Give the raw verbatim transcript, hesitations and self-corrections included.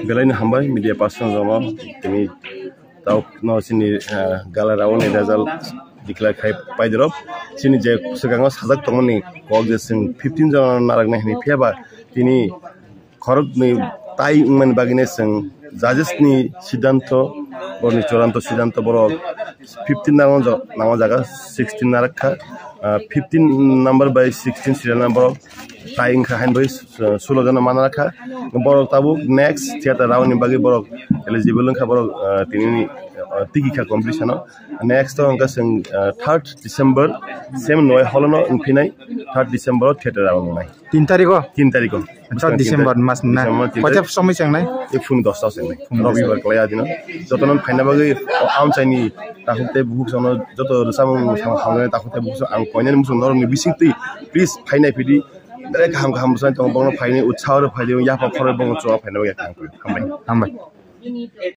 Belai no hambai media person rokno, tini tau no chini, ah, gala round ni result declare khai paidorok. Chini je swkango sajak tongmani kok je chwng fifteen jona naraknai hwnwi, phiya ba tini khoroknwi tai wngmani bagwino chwng judges ni siddhanto, borokni churanto siddhanto, borok fifteen nangma ja-, nangma jaga sixteen narakha, ah, fifteen number by sixteen serial number tai wngkha, hain bai, uh, sulo jona mana rakha. Borok tabuk next theater round ni bagwi borok eligible wngkha, borok, uh, tini, uh, tigi kha competition o. Next o wngkha chwng, uh, third December, same noi hall no wngphinai, third December o theater round wngnai. Tin tarikh o? Tin tarikh o. Third December mas na? December tin tarikh. Koita somoi chengnai? E phung dosta chengnai. Phung dosta. Robibar klai adino. Jotono phaina bagwi o amchaini takhuk tei bukhuk jono joto rwchapmung hamjaknai takhuk tei bukhuk ang koinani muchung norokni bisingtwi please phainai phidi. Belai kaham kaham bwsai tongo, bono phainai utsaho rw phaidi, yapha khoroi bono chuwa phaina bagwi ang koi. Hambai. Hambai.